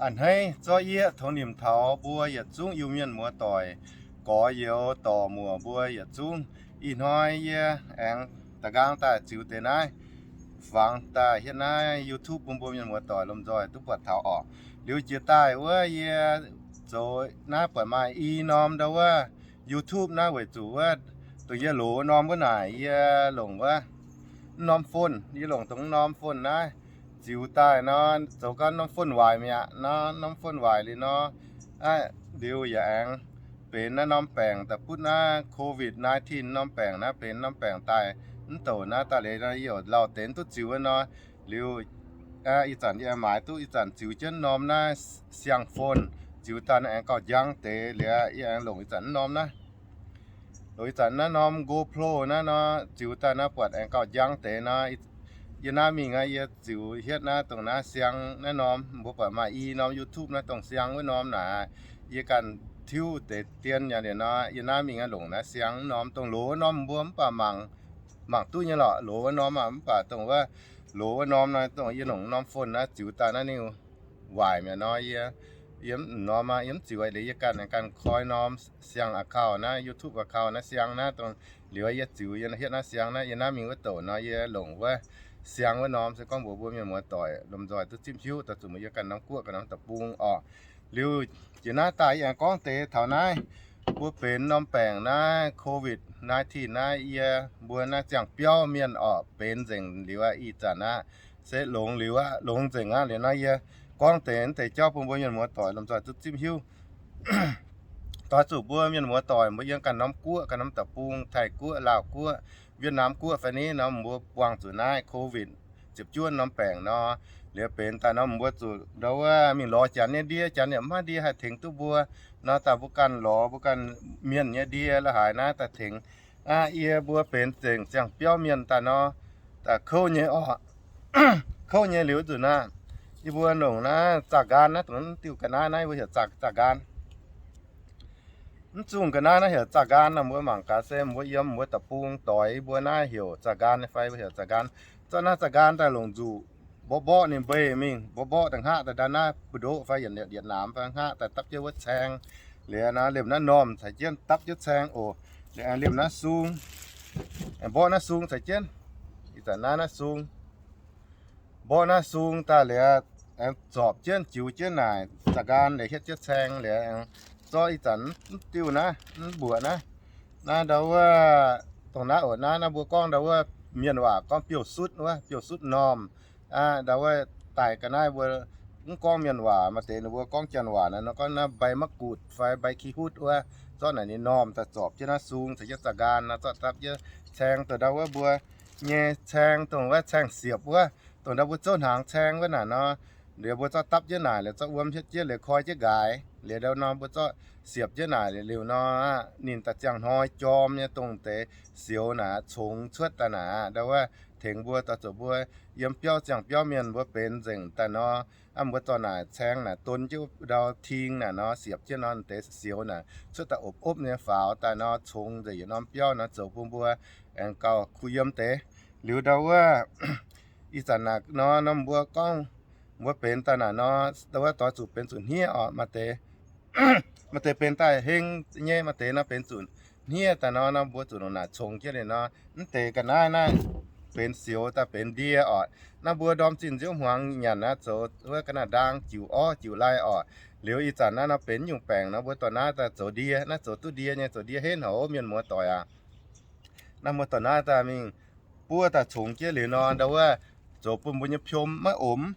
A'hneiv zorqv yie tongx nimc taux mbuo yietc zungv Iu-Mienh muoz-doic, gorx-youz dorc-muoc mbuo yietc zungv. Ih hnoi yie aengx da'nqaang daaih ziux deix naaiv fangx daaih hietv naaiv YouTube bun mbuo mienh muoz-doic lomh nzoih duqv buatc taux orqc. Liuz jiex daaih wuov yie zoux naaiv buatc maaih i norm ndau wuov YouTube naaiv weic zuqc wuov dongh yie loz norm wuov naaic yie longc wuov norm phone, yie longc dongh norm phone naaiv ziux daaih nor, zoux gau norm phone waaic mi'aqv nor, norm phone waaic liuz nor, liuz yaac aengx benx naaiv norm baengc daaih butv naaiv covid nineteen norm baengc naaiv benx norm baengc daaih mv douc naaiv daaih liuz nor, yie youc lauh deix duqv ziux wuov nor. Liuz ih zanc yie maaiz duqv ih zanc ziux jienv norm naaiv siang phone, ziux daaih naaiv aengx gauh njang deix liuz yie aengx longc ih zanc norm naaiv, longc ih zanc naaiv norm GoPro naaiv nor, ziux daaih naaiv buatc aengx gauh njang deix nor. Yie naaiv mingh aqv, yie ziux hietv naaiv dongh naaiv siang naaiv norm, mbuo buatc maaih i norm YouTube naaiv dongh siang wuov norm naaic. Yie ganh tiuv deix dien yaac liuz nor, yie naaiv mingh aqv, longc naaiv siang wuov norm dongh loz wuov norm mbuo mv baac mangc, mangc duqv nyei lorqc. Loz wuov norm aqv, mv baac dongh wuov loz wuov norm naaiv dongh yie longc norm phone naaiv ziux daaih naaiv ninh waaic mi'aqv nor, yie, yie mv norm aqv, yie mv ziux liuz yie ganh, ganh koi norm siang account naaiv, YouTube account naaiv siang naaiv dongh liuz yie ziux yie hietv naaiv siang naaiv, yie naaiv mingh wuov douc nor yie longc wuov siang wuov norm. Se gorngv mbuox mbuo mienh muoz-doic lomh nzoih duqv zipv hiuv, daaih zuqc mbuo yie ganh norm guoqv ganh norm deic-bung orqc. Liuz jiex naaiv daaih yie aengx gorngv deix taux naaiv, mbuo benx norm baengc naaiv covid nineteen naaiv, yie mbuo naaiv ziangh biauv mienh orqc benx nzengc liuz aqv. Ih zanc aqv, se longx liuz aqv, longx nzengc aqv. Liuz naaiv yie gorngv deix deix jauv bun mbuo mienh muoz-doic lomh nzoih duqv zipv hiuv. Doix zuqc mbuo mienh muoz-doic mbuo yiem ganh norm guoqv, ganh norm deic-bung, Taiv-Guoqv, Laauh Guoqv, Wietv^naam Guoqv fai ni nor, mbuo buangh zuqc naaiv covid ziepc juov norm baengc nor, liuz benx daaih nor, mbuo zuqc ndau wuov mingh lorz janx nyei ndie, janx yaac mv maaih ndie haih tengx duqv mbuo nor, daaih mbuo ganh lorz mbuo ganh mienh nyei ndie la'haaix naaiv daaih tengx. Aa, yie mbuo benx zengc ziangh biauv mienh daaih nor, daaih kouv nyei orqc. Kouv nyei liuz nzunc naaiv, yie mbuo longc naaiv zaah nqaan naaiv, dongh diuh ga'naaiv naaiv mbuo heuc zaah nqaan. Mv zungh ga'naaiv naaiv heuc zaah nqaan nor, mbuo mangc gaax se mbuo yiem mbuo deic-bung doix mbuo naaiv heuc zaah nqaan fai mbuo heuc zaah nqaan. Zorqv naaiv zaah nqaan daaih longc nzuqc mborqv mborqv ninh mbei mingh, mborqv mborqv daaih hngaqv daaih ndau naaiv buoz-ndoqv fai yietc naamx fai hngaqv daaih dapv jienv wuov caeng. Liuz naaiv liemh naaiv normh caux jienv dapv jienv caeng oc. Liuz aengx liemh naaiv sung, aengx mborqv naaiv sung caux jienv, ih zanc naaiv naaiv sung, mborqv naaiv sung daaih liuz aengx zorpc jienv jiux jienv naaic zaah nqaan liuz hietv jienv caeng liuz aengx zorqv ih zanc mv diuh naaiv, mv mbuoqc naaiv, naaiv ndau wuov, dongh naaiv oc, naaiv naaiv mbuo gorngv ndau wuov mienh waac gorngv biouv-sutv wuov, biouv-sutv normh. Ndau wuov daaih ga'naaiv mbuo mv gorngv mienh waac, maaih deix ninh mbuo gorngv janx waac naaiv nor gorngv naaiv ใบมะกรูด fai ใบขี้หูด wuov, zorqv naaic ninh normh daaih zorpc jienv naaiv sung caux jienv zaah nqaan nor, zorqv dapv jienv caeng dongh ndau wuov mbuo nyei caeng, dongh wuov caeng siepc wuov, dongh ndau mbuo zouv hnaangx caeng wuov naaic nor. Liuz mbuo zorqv dapv jienv naaic liuz zorqv wuom hietv jienv liuz koi jienv nqaaix liuz ndau nor mbuo zorqv siepc jienv naaic liuz nor, ninh daaih ziangh hnoi jorm nyei dongh deix sioux naaic congx cuotv daaih naaic, ndau wuov tengx mbuo daaih zoux mbuo yiem biauv ziangh biauv mienh mbuo benx nzengc daaih nor. Aa, mbuo dorh naaic caeng naaic don jienv ndau ting naaic nor, siepc jienv nor deix sioux naaic cuotv daaih opv-opv nyei faaux daaih nor, congx nzengc yietc norm biauv nor, zoux bun mbuo aengx gauh kuh yiem deix. Liuz ndau wuov ih zanc naaic nor, norm mbuo gorngv mbuo benx daaih naaic nor, ndau wuov doix zuqc benx zuqc hniev orqc. Maaih deix, maaih deix benx daaih heng nyei, maaih deix nor benx zuqc hniev daaih nor, nor mbuo zuqc longc naaic congx jienv liuz nor, mv deix ga'naaiv naaiv benx sioux daaih benx ndie orqc. Naaiv mbuo ndorm zinh nziouv hmuangx nyanc naaiv zoux wuov ga'naaiv ndaang jiuc orv jiuc lai orqc. Liuz ih zanc naaiv nor benx nyungc baengc nor, mbuo dorh naaiv daaih zoux ndie, naaiv zoux duqv ndie nyei, zoux ndie henv haic, mienh muoz-doic aac. Naaiv mbuo dorh naaiv daaih mingh buov daaih congx jienv liuz nor, ndau wuov zoux bun mbuo nyei piom maiv omx.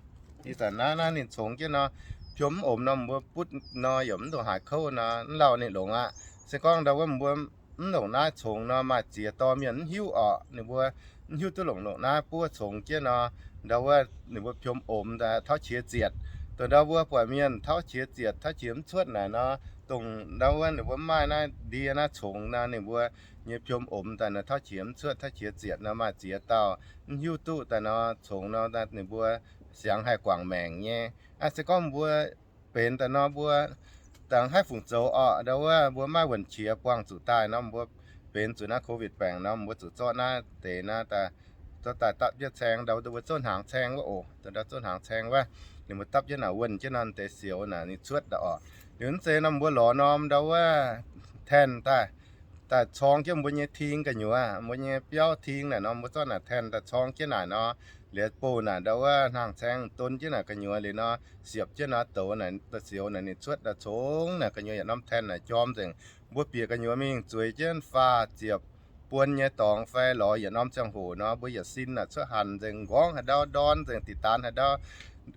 Ih zanc naaiv naaiv ninh congx jienv nor, piom mv omx nor, mbuo butv nor yaac mv ndongc haaix kouv nor, mv lauh ninh longx aqv. Se gorngv ndau wuov mbuo mv longc naaiv congx nor, maaih ziex dorh mienh mv hiuv orqc. Ninh mbuo mv hiuv duqv longc longc naaiv buov congx jienv nor, ndau wuov ninh mbuo piom omx daaih tauv qiex zietc. Dongh ndau mbuo buatc mienh tauv qiex zietc, tauv qiex mv cuotv naaic nor, dongh ndau wuov ninh mbuo mv maaih naaiv ndie naaiv congx nor, ninh mbuo nyei piom omx daaih nor tauv qiex mv cuotv, tauv qiex zietc nor, maaih ziex dauh mv hiuv duqv daaih nor, congx nor ninh mbuo siangx haih guangc maengc nyei. Aa, se gorngv mbuo benx daaih nor, mbuo dangx haiv fungc zoux orqc. Ndau wuov mbuo maaih wuonh qiex buangh zuqc daaih nor, mbuo benx zuqc naaiv COVID baengc nor, mbuo zuqc zorqv naaiv deix naaiv daaih dorh daaih dapv jienv caeng ndau, mbuo zouv hnaangx caeng wuov oc. Ndau zouv hnaangx caeng wuov, ninh mbuo dapv jienv naaic wuonh jienv nor deix sioux naaic ninh cuotv daaih oc. Liuz mv zeiz nor mbuo lorz norm ndau wuov taen daaih, daaih corng jienv mbuo nyei ting gu'nyuoz, mbuo nyei biauv ting naaic nor, mbuo zorqv naaic taen daaih corng jienv naaic nor, liuz bouh naaic ndau wuov hnaangx caeng don jienv naaic gu'nyuoz liuz nor, siepv jienv nor douz naaic deix sioux naaic ninh cuotv daaih congx naaic gu'nyuoz yietc norm taen naaic jorm nzengc. Mbuo bieqc gu'nyuoz mingh zueiz jienv faah ziepc buon nyei dorngx fai lorz yietc norm ziangh hoc nor, mbuo yietc sin naaic cuotv hanc nzengc, nqorngv haaix ndau ndorn nzengc, diqc daanx haaix ndau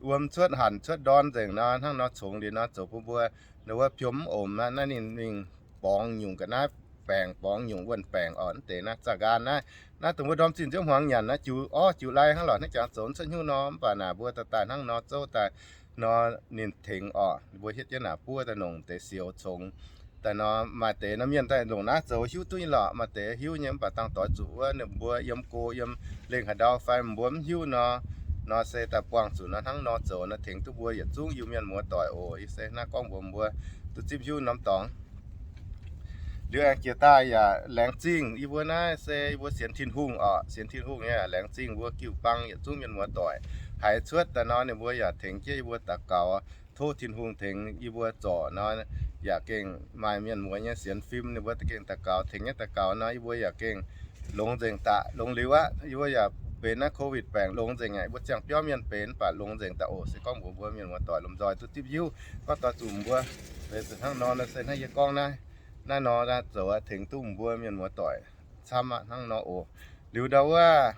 wuom cuotv hanc cuotv ndorn nzengc nor, hnangv nor congx liuz nor zoux bun mbuo ndau wuov piom mv omc aqv. Naaiv ninh mingh borngz nyungc ga'naaiv baengc, borngz nyungc wuonh baengc oc. Mv deix naaiv zaah nqaang naaiv, naaiv dongh mbuo ndorm zinh nziouv hmuangx nyanc naaiv, jiu orv jiu lai hnangv lorqc, hnangv jangx zoux cuotv hnyouv nor, mv baac naaic mbuo daaih daaih hnangv nor zouv daaih nor, ninh tengx oc. Mbuo hietv jienv naaic buov daaih longc deix sioux congx daaih nor, maaih deix nor mienh daaih longc naaiv zoux hiuv duqv nyei lorqc. Maaih deix hiuv nyei mv baac dangh doix zuqc wuov ninh mbuo yiem go yiem lengh haaix ndau fai mbuo mv hiuv nor, nor se daaih buangh zuqc nor hnangv nor zoux nor tengx duqv mbuo yietc zungv Iu-Mienh muoz-doic oc. Yie se naaiv gorngv mbuox mbuo duqv zipv hiuv norm dorngx. Liuz aengx jiex daaih yaac laengz zingh yie mbuo naaiv se yie mbuo sienx Tin-Hungh oc. Sienx Tin-Hungh nyei laengz zingh mbuo jiu-baang yietc zungv mienh muoz-doic. Haiz cuotv daaih nor ninh mbuo yaac tengx jienv yie mbuo daux gaux, tov Tin-Hungh tengx yie mbuo zorc nor, yaac gengh maaih mienh muoz nyei sienx fim ninh mbuo gengh daux gaux, tengx nyei daux gaux nor yie mbuo yaac gengh longx nzengc daaih, longx liuz aqv. Yie mbuo yaac benx naaiv COVID baengc longx nzengc aqv. Yie mbuo ziangh biauv mienh benx mv baac longx nzengc daaih oc. Se gorngv mbuox mbuo mienh muoz-doic lomh nzoih duqv zipv hiuv, gorngv doix zuqc mbuo se hnangv nor, se hnangv yie gorngv naaiv, naaiv nor zoux tengx duqv mbuo mienh muoz-doic camv aqv hnangv nor oc. Liuz ndau wuov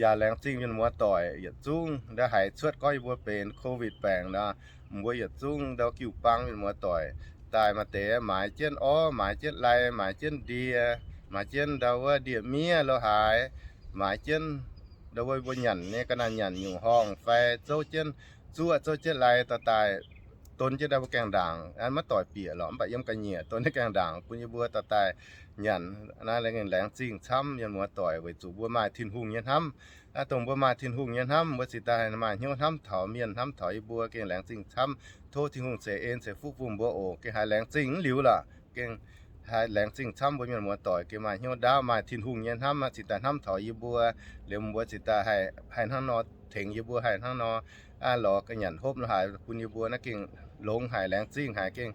yaac laengz zingh mienh muoz-doic yietc zungv ndau haiz cuotv gorngv yie mbuo benx COVID baengc nor, mbuo yietc zungv ndau jiu-baang mienh muoz-doic daaih maaih deix maaiz jienv orv, maaiz jienv lai, maaiz jienv ndie, maaiz jienv ndau wuov ndie-miev lo haaix, maaiz jienv ndau wuov mbuo nyanc nyei ga'naaiv nyanc nyungc horngh fai zouv jienv zuoqv, zouv jienv lai dorh daaih don jienv ndau mbuo gaengh ndaangc, maiv doic bieqc lorqc, mv baac yiem ga'nyiec don jienv gaengh ndaangc bun yie mbuo dorh daaih nyanc. Naaiv laengz zingh camv mienh muoz-doic weic zuqc mbuo maaih Tin-Hungh nyei hnamv. Dongh mbuo maaih Tin-Hungh nyei hnamv, mbuo ziouc daaih maaih hnyouv hnamv taux mienh, hnamv taux yie mbuo, gengh laengz zingh camv. Tov Tin-Hungh ceix en ceix fuqv bun mbuo oc. Gengh haiz laengz zingh mv liuz lorqc, gengh haiz laengz zingh camv mbuo mienh muoz-doic gengh maaih hnyouv ndaauv, maaih Tin-Hungh nyei hnamv, ziouc daaih hnamv taux yie mbuo. Liuz mbuo ziouc daaih haih hnangv nor tengx yie mbuo, haih hnangv nor lorz ga'nyanc hopv lo haaix bun yie mbuo. Naaiv gengh longx haic, laengz zingh haic, gengh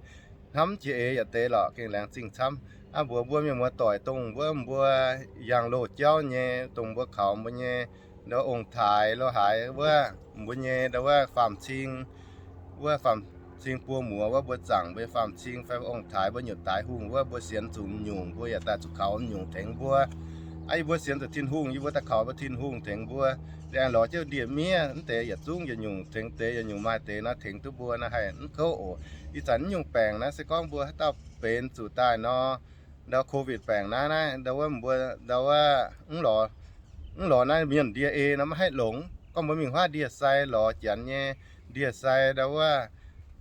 hnamv jiex eix yietc deix lorqc, gengh laengz zingh camv. Aa, mbuox mbuo mienh muoz-doic dongh wuov mbuo yangh loz jauv nyei, dongh mbuo kaux mbuo nyei ndau ong-taaix lo haaix wuov, mbuo nyei ndau wuov faam-cing, wuov faam-cing buo muoz wuov, mbuo zaangc mbuo nyei faam-cing fai ong-taaix, mbuo nyutc daaix hungh wuov, mbuo sienx zuqc nyungc mbuo yaac daaih zuqc kaux nyungc tengx mbuo. Aa, yie mbuo sienx zuqc Tin-Hungh, yie mbuo daaih kaux mbuo Tin-Hungh tengx mbuo. Liuz aengx lorz jienv ndie-miev mv deix yietc zungv yietc nyungc tengx deix, yietc nyungc maaih deix nor tengx duqv mbuo nor haih mv kouv oc. Ih zanc naaiv nyungc baengc naaiv se gorngv mbuo haaix dauh benx zuqc daaih nor, ndau COVID baengc naaiv, naaiv ndau wuov mbuo ndau wuov mv lorz, mv lorz naaiv mienh ndie-ei nor maiv haih longx. Gorngv mbuo mingh huaav ndie-sai lorz janx nyei ndie-sai ndau wuov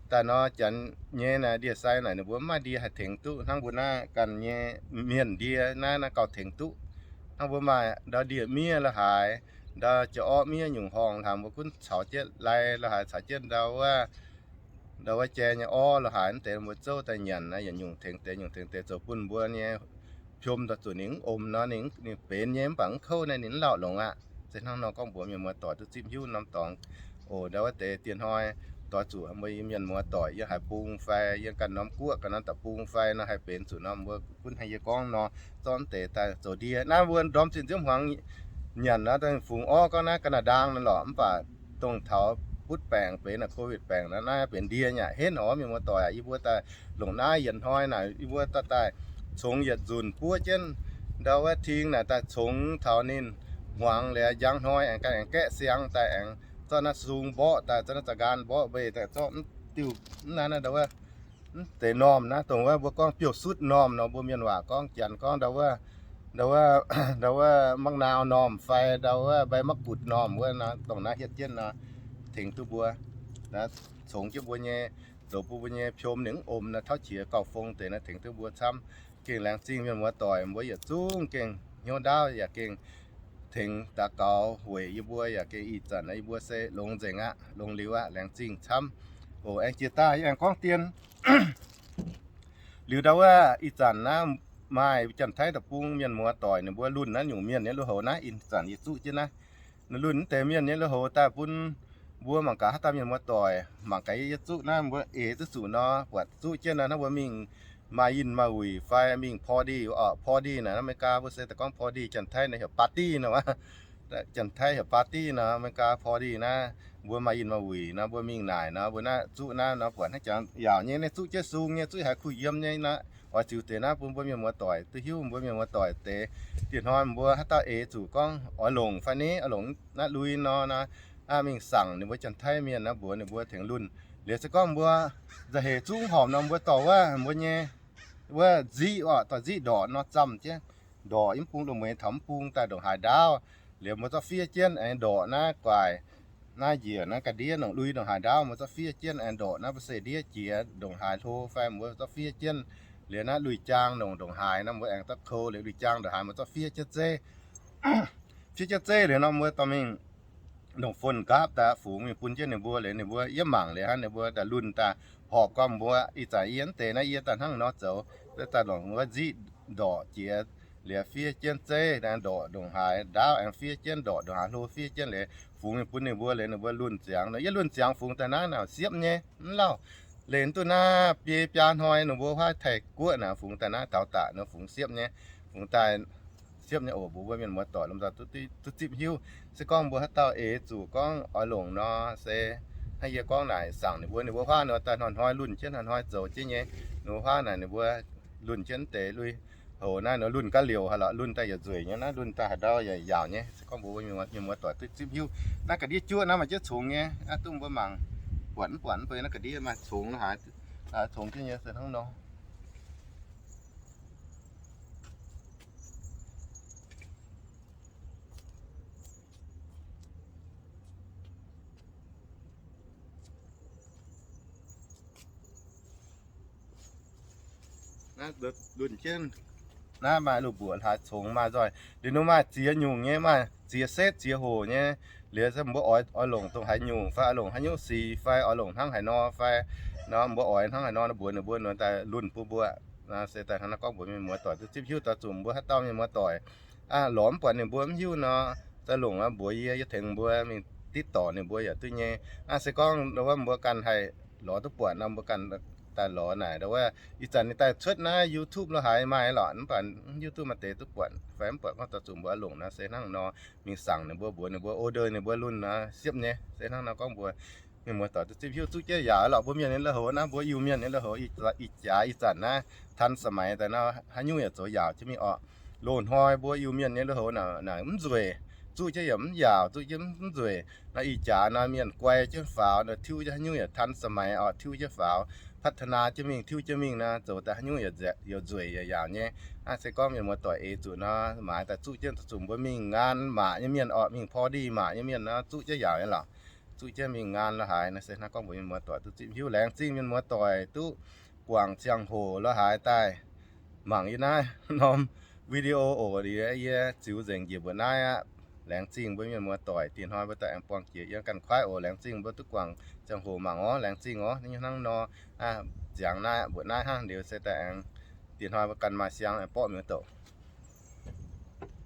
daaih nor, janx nyei naaiv ndie-sai naaic ninh mbuo mv maaih ndie haih tengx duqv hnangv mbuo naaiv ganh nyei mienh ndie naaiv, naaiv gauh tengx duqv. Hnangv mbuo maaih ndau ndie-miev lo haaix, ndau jiex orqv miev nyungc horngh lo haaix, mbuo gunv caux jienv lai lo haaix, caux jienv ndau wuov, ndau wuov jai nyei orv lo haaix, mv deix mbuo zouv daaih nyanc naaiv yietc nyungc tengx deix, nyungc tengx deix zoux bun mbuo nyei piom daaih zuqc ninh mv omc nor, ninh, ninh benx nyei mv baac mv kouv naaiv ninh mv lauh longx aqv. Se hnangv nor gorngv mbuox mienh muoz-doic duqv zipv hiuv norm dorngx oc. Ndau wuov deix dieh hnoi doix zuqc mbuo mienh muoz-doic yiem haaix bung fai yiem ganh norm guoqv ganh norm deic-bung fai nor haih benx zuqc nor, mbuo gunv hnangv yie gorngv nor, zorqv mv deix daaih zoux ndie. Naaiv mbuo ndorm zinh nziouv hmuangx nyanc nor, dongh fungx orv gorngv naaiv ga'naaiv ndaang nor lorqc, mv baac dongh taux butv baengc benx naaic COVID baengc nor, naaiv benx ndie nyei aqv. Henv oc mienh muoz-doic aac, yie mbuo daaih longc naaiv yietc hnoi naaic, yie mbuo daaih, daaih congx yietc nzunc buov jienv ndau wuov ting naaic daaih congx taux ninh hmuangx liuz, njang hnoi aengx ganh aengx gaeqv siang daaih aengx zorqv naaiv sung mborqv daaih, zorqv naaiv za'nqaang mborqv mbeix daaih zorqv mv diuh mv naaiv, naaiv ndau wuov mv deix normh naaiv, dongh wuov mbuo gorngv biouv-sutv normh nor, mbuo mienh waac gorngv, janx gorngv ndau wuov, ndau wuov, ndau wuov mangv naau normh fai ndau wuov mbai maqv gutc normh wuov nor, dongh naaiv hietv jienv nor, tengx duqv mbuo, naaiv congx jienv mbuo nyei, zoux bun mbuo nyei piom ninh mv omc nor, tauv qiex gauh fong deix nor, tengx duqv mbuo camv. Gengh laengz zingh mienh muoz-doic, mbuo yietc zungv gengh hnyouv ndaauv yaac gengh tengx daux gaux weic yie mbuo yaac gengh ih zanc naaiv yie mbuo se longx nzengc aqv, longx liuz aqv, laengz zingh camv. Oc, aengx jiex daaih yie aengx gorngv dien. Liuz ndau wuov ih zanc naaiv maaih Janx-Taiv deic-bung mienh muoz-doic ninh mbuo lunh naaiv nyungc mienh nyei lui-houx naaiv, ih zanc yie zuqv jienv naaiv. Ninh lunh mv deix mienh nyei lui-houx daaih bun mbuo mangc gaax haaix dauh mienh muoz-doic mangc gaax yie, yie zuqv naaiv mbuo eix duqv zuqc nor, buatc zuqv jienv naaiv, hnangv mbuo mingh maaih yinh maaih wuic fai mingh party, orqc, party naaic, America mbuo se daaih gorngv party, Janx-Taiv naaic heuc party nor. Janx-Taiv heuc party nor, America party naaiv, mbuo maaih yinh maaih wuic nor, mbuo mingh naaic nor, mbuo naaiv zuqv naaiv nor, buatc hnangv jangx yaauc nyei, naaiv zuqv jienv sung nyei, zuqv haiz kuh yiem nyei naaiv, oix ziux deix naaiv bun mbuo mienh muoz-doic duqv hiuv. Mbuo mienh muoz-doic deix, dieh hnoi mbuo haaix dauh eix zuqc gorngv oix longc fai ni, oix longc naaiv lui nor, naaiv mingh sangc ninh mbuo Janx-Taiv mienh naaiv, mbuox ninh mbuo tengx lunh. Liuz se gorngv mbuo nzauh heix zuqv horpc nor, mbuo dorh wuov mbuo nyei wuov nziqv, orqc, dorh nziqv ndorqc nor, zamh jienv ndorqc yiem mv bung, loz-mueiz taux mv bung daaih ndongc haaix ndaauv. Liuz mbuo zorqv fiev jienv aengx ndorqc naaiv guaaic, naaiv njiec naaiv ga'ndiev nongc lui ndongc haaix ndaauv, mbuo zorqv fiev jienv aengx ndorqc naaiv ba'seix ndiev jiex ndongc haaix hlo fai mbuo zorqv fiev jienv. Liuz naaiv lui-jaang nongc ndongc haaix nor, mbuo aengx zorqv kou. Liuz lui-jaang ndongc haaix mbuo zorqv fiev jienv zeiv. Fiev jienv zeiv liuz nor, mbuo dorh mingh ndongc phone nqaapv daaih fungx mingh bun jienv ninh mbuo. Liuz ninh mbuo yiem mangc liuz hnangv, ninh mbuo daaih lunh daaih horpc gorngv mbuo ih zanc yie mv deix naaiv, yie daaih hnangv nor zoux, daaih longc wuov nziqv ndorqc jiex, liuz fiev jienv zeiv, ndorqc ndongc haaix ndaauv aengx fiev jienv, ndorqc ndongc haaix hlo fiev jienv liuz fungx mingh bun ninh mbuo. Liuz ninh mbuo lunh ziangx nor, yie lunh ziangx fungx daaih naaiv naaic siepv nyei, mv lauh. Leih duqv naaiv biei biaa hnoi ninh mbuo huaav Taiv-Guoqv naaic fungx daaih naaiv taux daaih nor fungx siepv nyei, fungx daaih siepv nyei oc. Mbuox mbuo mienh muoz-doic lomh nzoih duqv zipv hiuv. Se gorngv mbuo haaix dauh eix zuqc gorngv oix longc nor, se hnangv yie gorngv naaic, sangc ninh mbuo, ninh mbuo huaav nor daaih hnoi-hnoi lunh jienv, hnoi-hnoi zoux jienv nyei. Ninh mbuo huaav naaic ninh mbuo lunh jienv deix lui-houx naaiv nor, lunh ga'liouh haaix lorqc, lunh daaih yaac nzueic nyei naaiv, lunh daaih haaix ndau yaac yaauc nyei. Se gorngv mbuox mienh muoz-doic duqv zipv hiuv. Naaiv ga'ndiev juoqv naaiv maaih jienv congx nyei, naaiv duqv mbuo mangc buatc mv buatc mv bun naaiv ga'ndiev maaih congx haaix, congx jienv nyei se hnangv nor. Naaiv lunh jienv, naaiv maaih loz-mbuoqc hlaax congx maaih nzoih. Liuz nor maaih ziex nyungc nyei, maaih ziex setv ziex hoc nyei. Liuz se mbuo oix, oix longc dongh haaix nyungc fai oix longc haaix nyungc sic fai oix longc hnangv haaix nor fai nor, mbuo oix hnangv haaix nor, mbuox ninh mbuo nor daaih lunh bun mbuo. Se daaih hnangv naaiv gorngv mbuox mienh muoz-doic duqv zipv hiuv. Daaih zuqc mbuo haaix dauh mienh muoz-doic lorz mv buatc ninh mbuo mv hiuv nor, daaih longc mbuox yie, yie tengx mbuo mingh ditv dorc ninh mbuo yaac duqv nyei. Aa, se gorngv wuov mbuo ganh haih lorz duqv buatc nor, mbuo ganh daaih lorz naaic. Wuov ih zanc ninh daaih cuotv naaiv YouTube lo haaix maaih lorqc, mv baac YouTube maaih deix duqv buatc fai mv buatc gorngv daaih zuqc mbuo longc nor se hnangv nor, mingh sangc ninh mbuo, mbuox ninh mbuo order ninh mbuo lunh nor siepv nyei. Se hnangv nor gorngv mbuox mienh muoz-doic duqv zipv hiuv. Zuqv jienv yaac lorqc, mbuo mienh nyei lui-houx naaiv, mbuo Iu-Mienh nyei lui-houx ih jaax ih zanc naaiv ทันสมัย daaih nor, haaix nyungc yaac zoux yaauc jienv mingh orqc. Loz-hnoi mbuo Iu-Mienh nyei lui-houx naaic mv nzueic, zuqv jienv yaac mv yaauc, zuqv jienv mv nzueic. Naaiv ih jaax nor mienh guai jienv faaux nor, tiuv jienv haaix nyungc yaac ทันสมัย orqc, tiuv jienv faaux, พัฒนา jienv mingh, tiuv jienv mingh nor, zoux daaih haaix nyungc yaac nzueic yaac yaauc nyei. Aa, se gorngv mienh muoz-doic eix zuqc nor, maaiz daaih zuqc jienv, zuqc mbuo mingh ngaan maac nyei mienh orqc, mingh party maac nyei mienh nor, zuqv jienv yaauc nyei lorqc. Zuqv jienv mingh ngaan lo haaix nor se hnangv gorngv mbuox mienh muoz-doic duqv zipv hiuv. Laengz zingh mienh muoz-doic duqv guangc ziangh hoc lo haaix daaih mangc yie naaiv norm video oc. Liuz yie ziux nzengc njiec mbuo naaiv aqv. Laengz zingh mbuo mienh muoz-doic, dinh hnoi mbuo daaih aengx buangh jiex yiem ganh kuaaiv oc. Laengz zingh mbuo duqv guangc ziangh hoc mangc orv. Laengz zingh orv. Hnangv nor, ziangx naaiv mbuoqc naaiv hnangv, liuz se daaih aengx dinh hnoi mbuo ganh maaih siang aengx borqv mienh douc.